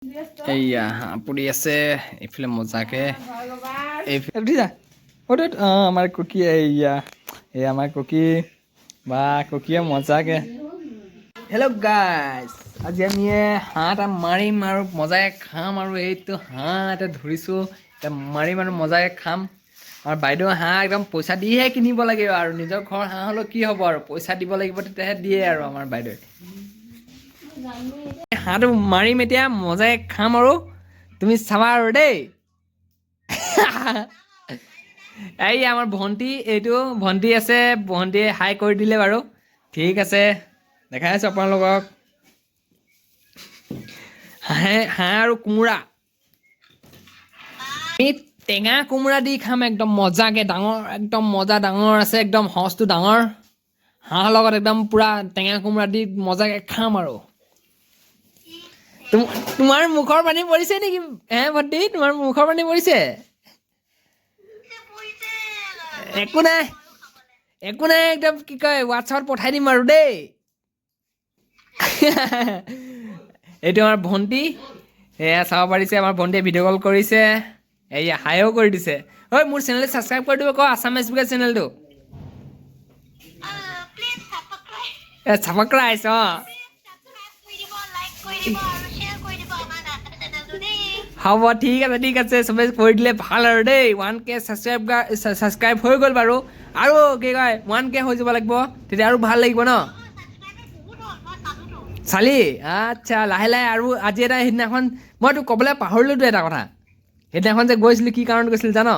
এইয়া হাঁহ পুৰি আছে এইফালে মজাকে। এইফালে উঠি যা। উঠ উঠ। অঁ, আমাৰ কুকি। এইয়া, এই আমাৰ কুকি বা কুকিয়ে মজাকে। হেল্ল' গাইজ, আজি আমি হাঁহ এটা মাৰিম আৰু মজাকে খাম। আৰু এইটো হাঁহ এটা ধৰিছোঁ, এতিয়া মাৰিম আৰু মজাকে খাম। আৰু বাইদেউ, হাঁহ একদম পইচা দিহে কিনিব লাগিব আৰু। নিজৰ ঘৰৰ হাঁহ হ'লেও কি হ'ব আৰু, পইচা দিব লাগিব, তেতিয়াহে দিয়ে। আৰু আমাৰ বাইদেৱে হাঁহটো মাৰিম, এতিয়া মজাকে খাম আৰু তুমি চাবা আৰু দেই। এই আমাৰ ভণ্টি, এইটো ভণ্টি আছে, ভণ্টিয়ে হাই কৰি দিলে বাৰু। ঠিক আছে, দেখাই আছোঁ আপোনালোকক। হাঁহে হাঁহ আৰু কোমোৰা, আমি টেঙা কোমোৰা দি খাম একদম মজাকে। ডাঙৰ, একদম মজা ডাঙৰ আছে, একদম সঁচটো ডাঙৰ। হাঁহৰ লগত একদম পূৰা টেঙা কোমোৰা দি মজাকে খাম। আৰু তোমাৰ মুখৰ পানী পৰিছে নেকি হে ভণ্টি? তোমাৰ মুখৰ পানী পৰিছে? একো নাই, একো নাই। একদম কি কয়, হোৱাটছএপত পঠাই দিম আৰু দেই। এইটো আমাৰ ভণ্টি, এয়া চাব পাৰিছে। আমাৰ ভণ্টিয়ে ভিডিঅ' কল কৰিছে, এয়া হাইও কৰি দিছে। ঐ, মোৰ চেনেলটো ছাবস্ক্ৰাইব কৰি দিব ক, আছাম এছ বি চেনেলটো। Please subscribe. এ ছাবস্ক্ৰাইব, অঁ। ছাবস্ক্ৰাইব কৰি দিব, লাইক কৰি দিব আৰু শ্বেয়াৰ কৰি দিব আমাৰ চেনেলটো দেই। হ'ব, ঠিক আছে, ঠিক আছে। চবে কৰি দিলে ভাল আৰু দেই। 1K subscribe হৈ গ'ল বাৰু। আৰু কি কয়, 1K হৈ যাব লাগিব, তেতিয়া আৰু ভাল লাগিব ন? ছাবস্ক্ৰাইবাৰ বহুত হ'ল, মই চালোতো। চালি? আচ্ছা, লাহে লাহে আৰু। আজি এটা সেইদিনাখন মই তোক ক'বলৈ পাহৰিলোতো এটা কথা। সেইদিনাখন যে গৈছিলোঁ, কি কাৰণত গৈছিলোঁ জান? জানো।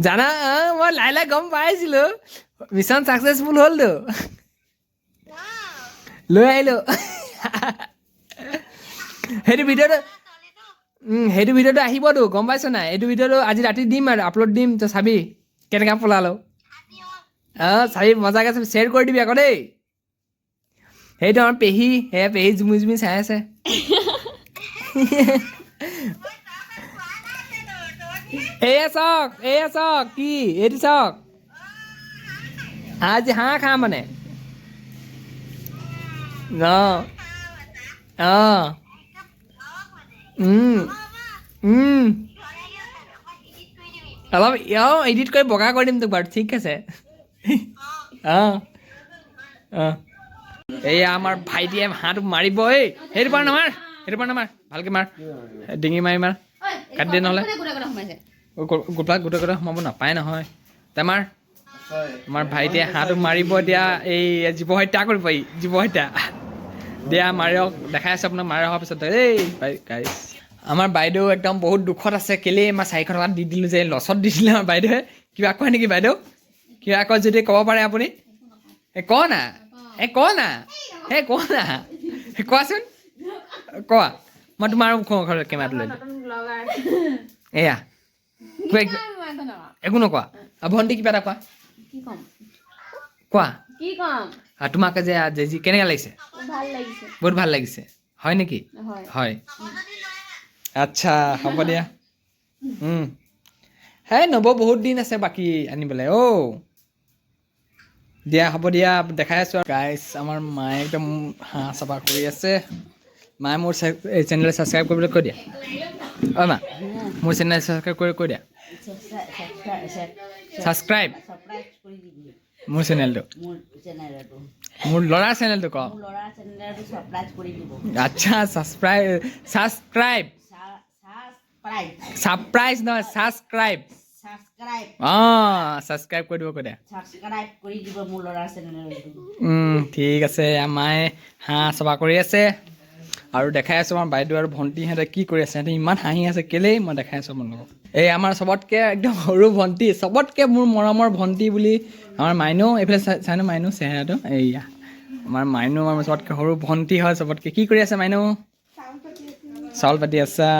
জানা? অঁ, মই লাহে লাহে গম পাইছিলোঁ। মিছন ছাকচেছফুল হ'লতো, লৈ আহিলোঁ। সেইটো ভিডিঅ'টো সেইটো ভিডিঅ'টো আহিবতো, গম পাইছ নাই? এইটো ভিডিঅ'টো আজি ৰাতি দিম আৰু আপলোড দিম। তই চাবি কেনেকুৱা পলালোঁ। অঁ, চাবি, মজাকৈ চাবি। শ্বেয়াৰ কৰি দিবি আকৌ দেই। সেইটো আমাৰ পেহী, সেয়া পেহী জুমি জুমি চাই আছে। এয়া চাওক, এয়া চাওক, কি এইটো চাওক। আজি হাঁহ খাম মানে। অঁ অঁ উম উম অলপ অঁ এডিট কৰি বগা কৰি দিম তোক বাৰু। ঠিক আছে। অঁ অঁ এয়া আমাৰ ভাইটিয়ে হাঁহটো মাৰিব। এই সেইটো পৰা নামাৰ, সেইটো পৰা নামাৰ। ভালকে মাৰ, ডিঙি মাৰি মাৰ, কাটি দে নহ'লে। গোটা গোটা গোটা সোমাব নাপায় নহয়। তাই মাৰ। আমাৰ ভাইটিয়ে হাঁহটো মাৰিব এতিয়া। এই জীৱ হত্যা কৰিব, এই জীৱ হত্যা। দিয়া, মাৰক। দেখাই আছোঁ আপোনাক মাৰি অহাৰ পিছত। এই গাইছ, আমাৰ বাইদেউ একদম বহুত দুখত আছে। কেলেই আমাৰ 400 টকাত দি দিলোঁ যে, লছত দি দিলে। আমাৰ বাইদেৱে কিবা কয় নেকি? বাইদেউ, কিবা কয় যদি ক'ব পাৰে আপুনি। এই ক না, এই ক না, এই ক না, এই কোৱাচোন, কোৱা। মই তোমাৰ ঘৰত কেমেৰাটো লৈ দিম। এয়া কিবা একো নকোৱা? আৰু ভণ্টি, কিবা এটা কোৱা। কি ক'ম? কোৱা। কি ক'ম? আৰু তোমাক যে আজি যি কেনেকুৱা লাগিছে? ভাল লাগিছে। বহুত ভাল লাগিছে, হয় নেকি? হয়। হয়, আচ্ছা, হ'ব দিয়া। হেই নবৌ, বহুত দিন আছে বাকী আনিবলৈ। অ' দিয়া, হ'ব দিয়া, দেখাই আছোঁ। গাইছ, আমাৰ মায়ে একদম হাঁহ চাফা কৰি আছে। মায়ে, মোৰ এই চেনেল ছাবস্ক্ৰাইব কৰিবলৈ কৈ দিয়া। অ' মা, মোৰ চেনেল ছাবস্ক্ৰাইব কৰি কৈ দিয়া। ছাবস্ক্ৰাইব মোৰ চেনেলটো। মোৰ চেনেলটো। মোৰ ল'ৰাৰ চেনেলটো ক। মোৰ ল'ৰাৰ চেনেলটো ছাবস্ক্ৰাইব কৰি দিব। আচ্ছা, ছাবস্ক্ৰাইব, ছাবস্ক্ৰাইব। ছাবস্ক্ৰাইব। ছাৰপ্ৰাইজ নহয়, ছাবস্ক্ৰাইব। ছাবস্ক্ৰাইব। অঁ, ছাবস্ক্ৰাইব কৰি দিব কৈ দিয়া। ছাবস্ক্ৰাইব কৰি দিব মোৰ ল'ৰাৰ চেনেলটো। ঠিক আছে। মায়ে হাঁহ চাফা কৰি আছে আৰু দেখাই আছোঁ আমাৰ বাইদেউ আৰু ভণ্টিহঁতে কি কৰি আছে। সিহঁতে ইমান হাঁহি আছে কেলেই, মই দেখাই আছোঁ আপোনালোকক। এই আমাৰ চবতকৈ একদম সৰু ভণ্টি, চবতকৈ মোৰ মৰমৰ ভণ্টি বুলি আমাৰ মাইনু। এইফালে চাই ন মাইনু চেহেৰাটো। এইয়া আমাৰ মাইনু, আমাৰ চবতকৈ সৰু ভণ্টি হয় চবতকৈ। কি কৰি আছে মাইনু? চাউল পাতি আছা?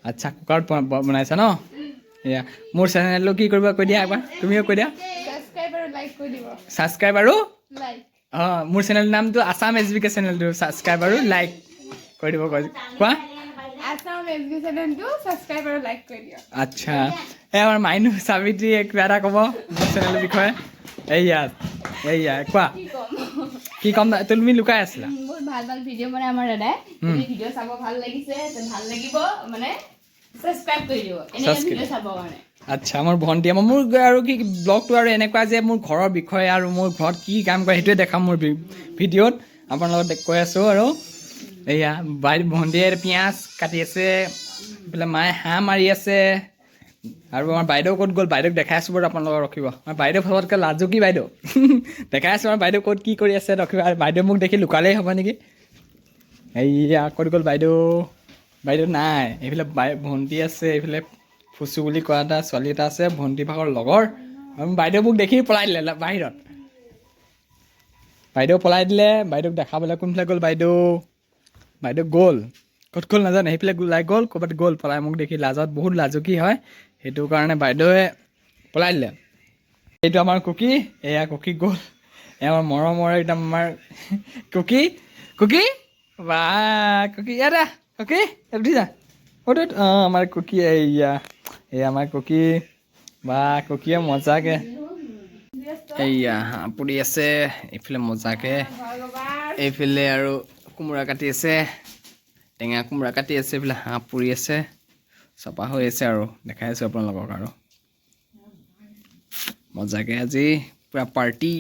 আচ্ছা, কুকাৰত বনাইছা ন? এয়া মোৰ চেনেলটো কি কৰিব কৈ দিয়া একবাৰ, তুমিও কৈ দিয়া। ছাবস্ক্ৰাইব আৰু লাইক কৰি দিব। ছাবস্ক্ৰাইব আৰু লাইক। অঁ, মোৰ চেনেলৰ নামটো আছাম এছ বি কে। চেনেলটো ছাবস্ক্ৰাইব আৰু লাইক কৰি দিব কৈ কোৱা। আছাম এছ বি চেনেলটো ছাবস্ক্ৰাইব আৰু লাইক কৰি দিয়ক। আচ্ছা, এই আমাৰ মাইনু সাবিত্ৰীয়ে কিবা এটা ক'ব মোৰ চেনেলৰ বিষয়ে। এইয়া, এইয়া, কোৱা। কি ক'ম? কি ক'ম? তুমি লুকাই আছিলা। বহুত ভাল ভাল ভিডিঅ' বনাই আমাৰ দাদাই। যদি ভিডিঅ' চাব ভাল লাগিছে, তে ভাল লাগিব মানে ছাবস্ক্ৰাইব কৰি দিব এনেকৈ Subscribe. Video চাবৰ কাৰণে। আচ্ছা, আমাৰ ভণ্টি, আমাৰ মোৰ আৰু কি ব্লগটো আৰু এনেকুৱা যে মোৰ ঘৰৰ বিষয়ে আৰু মোৰ ঘৰত কি কাম কৰে সেইটোৱে দেখাম মোৰ ভিডিঅ'ত আপোনালোকক কৈ আছোঁ। আৰু এয়া বাই ভণ্টিয়ে পিঁয়াজ কাটি আছে, এইফালে মায়ে হাঁহ মাৰি আছে। আৰু আমাৰ বাইদেউ ক'ত গ'ল? বাইদেউক দেখাই আছোঁ বাৰু আপোনালোকক, ৰখিব। আমাৰ বাইদেউ চবতকৈ লাজুকী বাইদেউ। দেখাই আছোঁ আমাৰ বাইদেউ ক'ত কি কৰি আছে, ৰখিব। আৰু বাইদেউ মোক দেখি লুকালেই হ'ব নেকি? এইয়া ক'ত গ'ল বাইদেউ? বাইদেউ নাই। এইফালে বাই ভণ্টি আছে, এইফালে ফুচু বুলি কোৱা এটা ছোৱালী এটা আছে, ভণ্টি ভাগৰ লগৰ। আৰু বাইদেউ মোক দেখি পলাই দিলে বাহিৰত। বাইদেউ পলাই দিলে। বাইদেউক দেখাবলৈ কোনফালে গ'ল বাইদেউ? বাইদেউ গ'ল, ক'ত গ'ল নাজানো। সেইফালে ওলাই গ'ল, ক'ৰবাত গ'ল পলাই মোক দেখি লাজত। বহুত লাজুকী হয়, সেইটো কাৰণে বাইদেৱে পলাই দিলে। এইটো আমাৰ কুকি, এয়া কুকি গ'ল। এয়া আমাৰ মৰমৰ একদম আমাৰ কুকি। কুকি বা কুকি, ইয়াত আহ, কুকি ইয়াত উঠি যা। উঠ উঠ। অঁ, আমাৰ কুকি, এইয়া এই আমাৰ কুকি বা কুকিয়ে মজাকে এইয়া হাঁহ পুৰি আছে এইফালে মজাকে। এইফালে আৰু কোমোৰা কাটি আছে, টেঙা কোমোৰা কাটি আছে। এইফালে হাঁহ পুৰি আছে, চফা হৈ আছে আৰু দেখাই আছোঁ আপোনালোকক। আৰু মজাকে আজি পূৰা পাৰ্টি।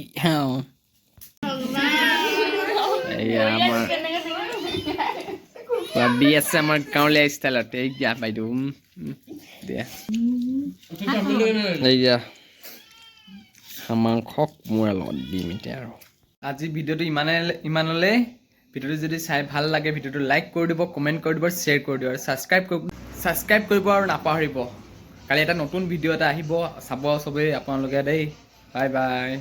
এইয়া আমাৰ পুৰা দি আছে আমাৰ গাঁৱলীয়া ষ্টাইলত। এইয়া বাইদেউ, দিয়া। এইয়া মাংস কোমোৰা লগত দিম এতিয়া। আৰু আজি ভিডিঅ'টো ইমানে ইমানলৈ। ভিডিঅ'টো যদি চাই ভাল লাগে, ভিডিঅ'টো লাইক কৰি দিব, কমেণ্ট কৰি দিব, শ্বেয়াৰ কৰি দিব আৰু ছাবস্ক্ৰাইব কৰিব আৰু নাপাহৰিব। কালি এটা নতুন ভিডিঅ' এটা আহিব, চাব চবেই আপোনালোকে দেই। Bye bye.